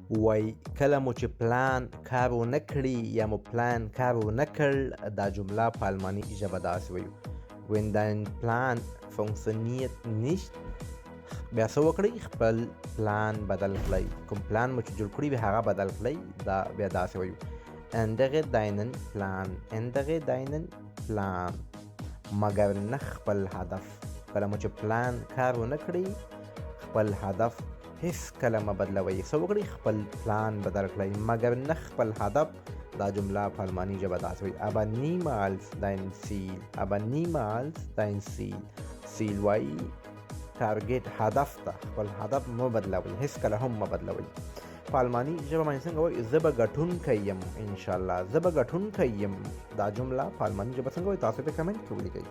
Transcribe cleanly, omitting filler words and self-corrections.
وای کله مو چې پلان کار ونه کړي یا مو پلان کار ونه کړ، دا جمله په الماني ژبه داسې وایو: Wenn dein Plan funktioniert nicht، بیا څه وکړئ؟ خپل پلان بدل کړئ. کوم پلان مو چې جوړ کړی وي هغه بدل کړئ. دا بیا داسې وایو: Ändere deinen Plan، ändere deinen Plan، مګر نه خپل هدف. کله مو چې پلان کار ونه کړي، خپل هدف هیڅ کله مه بدلوئ. څه وکړئ؟ خپل پلان بدل کړئ مګر نه خپل هدف. دا جمله په الماني ژبه داسې وایي: aber niemals dein Ziel، aber niemals dein Ziel. Ziel وایي target، هدف ته. خپل هدف مه بدلوئ، هیڅ کله هم مه بدلوئ. په الماني ژبه باندې څنګه وایي زه به ګټونکی یم؟ انشاءالله زه به ګټونکی یم. دا جمله په الماني ژبه څنګه وایي؟ تاسو په کمنټ کې ولیکئ.